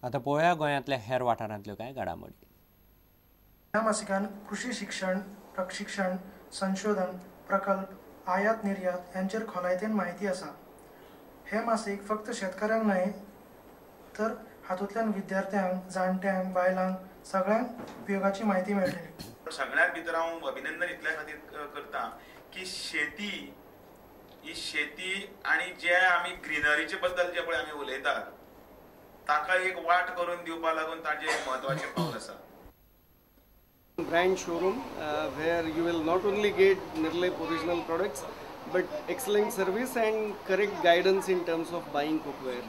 आतां पळोवया गोंयांतल्या हेर वाठारांतल्यो कांय घडामोडी. ह्या मासिकान कृषी शिक्षण, प्रशिक्षण, संशोधन, प्रकल्प, आयात निर्यात यांचेर खोलायतेन माहिती आसा. हे मासिक फक्त शेतकऱ्यांक न्हय तर हातूंतल्यान विद्यार्थ्यांक, जाणट्यांक, बायलांक सगळ्यांक उपयोगाची माहिती मेळटली. सगळ्यां भितर हांव अभिनंदन इतल्या खातीर करता की शेती ही शेती आनी जे आमी ग्रिनरीचे बद्दल जे पळय आमी उलयतात ताका एक वाट करून दिवपा लागून ताजें म्हत्वाचें पावल आसा. Brand showroom where you will not only get Nirlep original products but excellent service and correct guidance in terms of buying cookware.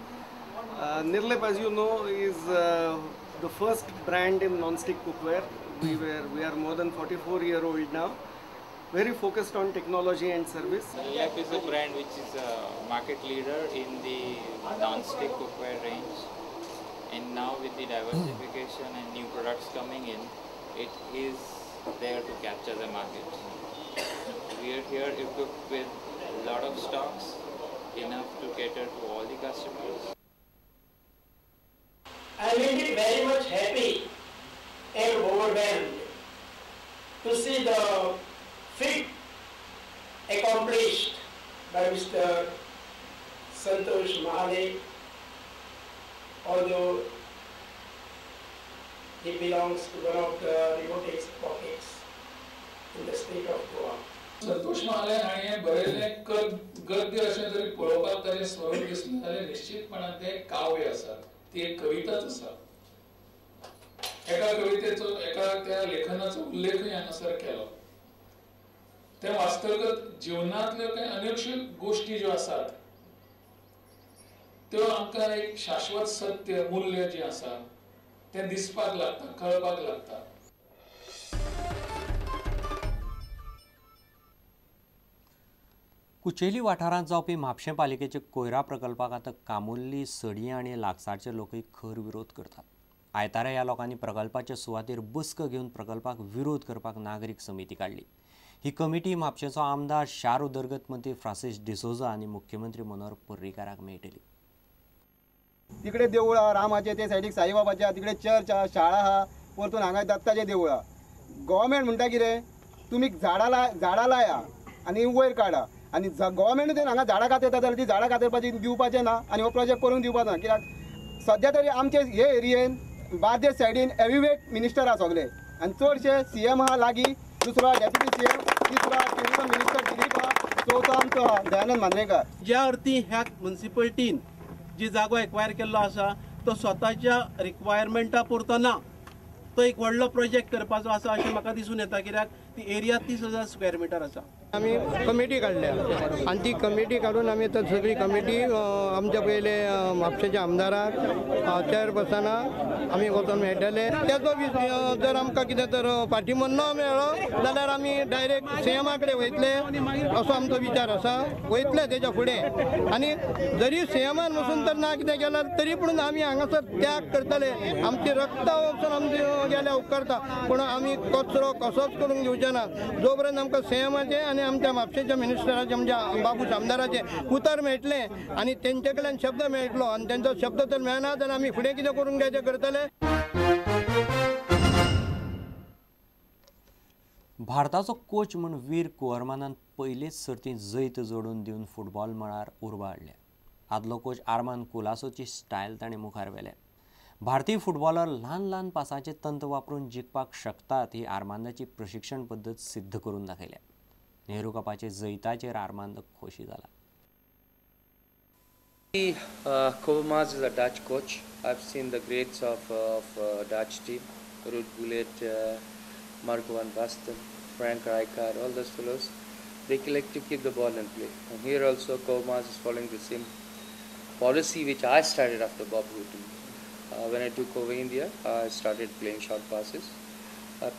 Nirlep, as you know, is the first brand in non-stick cookware. We are more than 44-year-old now. Very focused on technology and service. Nirlep is a brand which is a market leader in the non-stick cookware range, and now with the diversification and new products coming in, it is there to capture the market. We are here equipped with a lot of stocks, enough to cater to all the customers. I will be very much happy and overwhelmed to see the feat accomplished by Mr. Santosh Mahale, although he belongs to one of the remotest pockets in the state of Goa. Santosh Mahale हाणें बरयल्लें गद्य अशें जरी पळोवपाक ताजें स्वरूप दिसलें जाल्यार निश्चितपणान तें काव्य आसा, ती एक कविताच आसा. एका कवितेचो, एका त्या लेखनाचो उल्लेखूय हांगासर केलो. तें वाचतकच जिवनांतल्यो कांय अनेकश्यो गोश्टी ज्यो आसात त्यो आमकां एक शाश्वत सत्य मूल्य जें आसा तें दिसपाक लागता, कळपाक लागता. कुचेली वाठारांत जावपी म्हापशें पालिकेच्या कोयरा प्रकल्पाक आतां कामुर्ली, सडयें आनी लागसारचे लोकय खर विरोध करतात. आयतारा ह्या लोकांनी प्रकल्पाच्या सुवातेर बसक घेवन प्रकल्पाक विरोध करपाक नागरीक समिती काडली. ही कमिटी म्हापशेंचो आमदार, शार उदरगत मंत्री फ्रांसीस डिसोजा आनी मुख्यमंत्री मनोहर पर्रीकाराक मेळटली. तिकडे देवूळ आहा रामाचे, ते सायडीक साईबाबाचे, तिकडे चर्च आहा, शाळा आहा, परतून हांगा दत्ताचें देवूळ आहा. गव्हर्मेंट म्हणटा कितें, तुमी झाडां लाया आनी वयर काडा, आनी गव्हर्मेंट हांगा झाडां कातरता जाल्यार ती झाडां कातरपाची दिवपाचें ना आनी हो प्रोजेक्ट करूंक दिवपाचो ना. कित्याक सद्या तरी आमचे हे एरियेन बार्देस सायडीन हेवीवेट मिनिस्टर आहा सगळे, आनी चडशे सी एम आहा लागीं, दुसरो डेप्युटी सी एम, तिसरो ट्युरिजम मिनिस्टर दिलीप आहा, चवथो आमचो आहा दयानंद मांद्रेकर. ज्या अर्थी ह्या म्युनिसिपलिटीन जी जागो एक्वायर केल्लो आसा तो स्वताच्या रिक्वायरमेंटा पुरतो ना, तो एक व्हडलो प्रोजेक्ट करपाचो आसा अशें म्हाका दिसून येता. कित्याक ती एरिया 30,000 स्क्वेअर मिटर आसा. आमी कमिटी काडल्या आनी ती कमिटी काडून आमी आतां सगळी कमिटी आमच्या पयले म्हापशेच्या आमदाराक चेअरपर्सनाक आमी वचोन मेळटले. तेजो जर आमकां कितें तर पाठिंबो ना मेळ्ळो जाल्यार आमी डायरेक्ट सीएमा कडेन वयतले असो आमचो विचार आसा. वयतले तेज्या फुडें, आनी जरी सीएमान वचून तर ना कितें केल्यार तरी पूण आमी हांगासर त्याग करतले. आमची रक्ता वचून आमची गेल्या उपकारता, पूण आमी कचरो कसोच करूंक दिवचे ना जो पर्यंत आमकां सीएमाचें आनी आमच्या म्हापशेच्या मिनिस्टराचे, आमच्या बाबूश आमदाराचे उतर मेळटलें आनी तेंचे कडल्यान शब्द मेळटलो, आनी तेंचो शब्द जर मेळना जाल्यार आमी फुडें कितें करूंक जाय तें करतले. भारताचो कोच म्हूण वीर कुअरमानान पयलेच सर्तींत जैत जोडून दिवन फुटबॉल मळार उर्बा हाडल्या. आदलो कोच आर्मान कुलासोची स्टायल ताणें मुखार व्हेल्या. भारतीय फुटबॉलर ल्हान ल्हान पासाचें तंत्र वापरून जिखपाक शकतात ही आर्मांदाची प्रशिक्षण पद्दत सिद्ध करून दाखयल्या. नेहरू कपाचे जैताचेर आर्मांद खोशी जाला. Koopmans is a Dutch coach. I've seen the greats of Dutch team, Ruud Gullit, Marco van Basten, Frank Rijkaard, all those fellows. They like to keep the ball and play. And here also Koopmans is following the same policy which I started after Bob Houghton. When I took over India, I started playing short passes.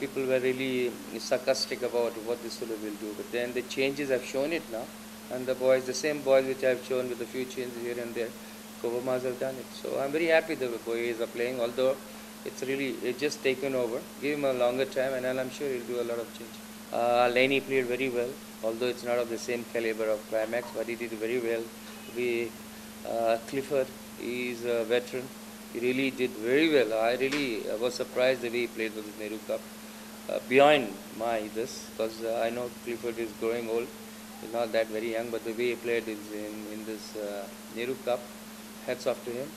People were really sarcastic about what this fellow will do, but then the changes have shown it now, and the boys, the same boys which I have shown with a few changes here and there, Koopmans have done it. So I'm very happy the boys are playing, although it's really, it's just taken over. Give him a longer time and I'm sure he'll do a lot of change. Lenny played very well, although it's not of the same caliber of Climax, but he did very well. Clifford, he's a veteran. He really did very well. I really was surprised the way he played with the Nehru Cup. Beyond my this, because I know Clifford is growing old. He's not that very young, but the way he played is in this Nehru Cup, hats off to him.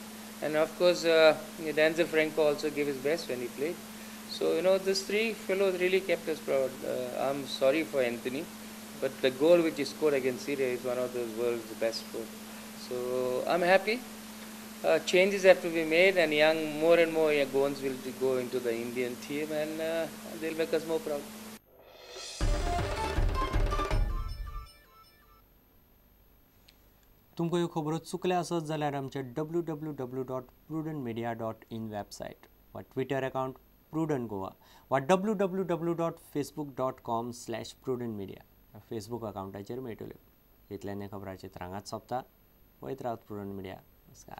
And of course, Denzel Franco also gave his best when he played. So, you know, these three fellows really kept us proud. I'm sorry for Anthony, but the goal which he scored against Syria is one of the world's best goals. So, I'm happy. Changes have to be made, and young, more and more young Goans will go into the Indian team, and they'll make us more proud. तुमकां ह्यो खबरो चुकल्या आसत जाल्यार आमच्या www.prudentmedia.in website वा Twitter account prudent Goa वा www.facebook.com/prudentmedia Facebook अकाउंटाचेर मेळटल्यो. इतल्यान ह्या खबराचेर रांगात सोंपता. वयत रावत प्रुडंट मिडिया. नमस्कार.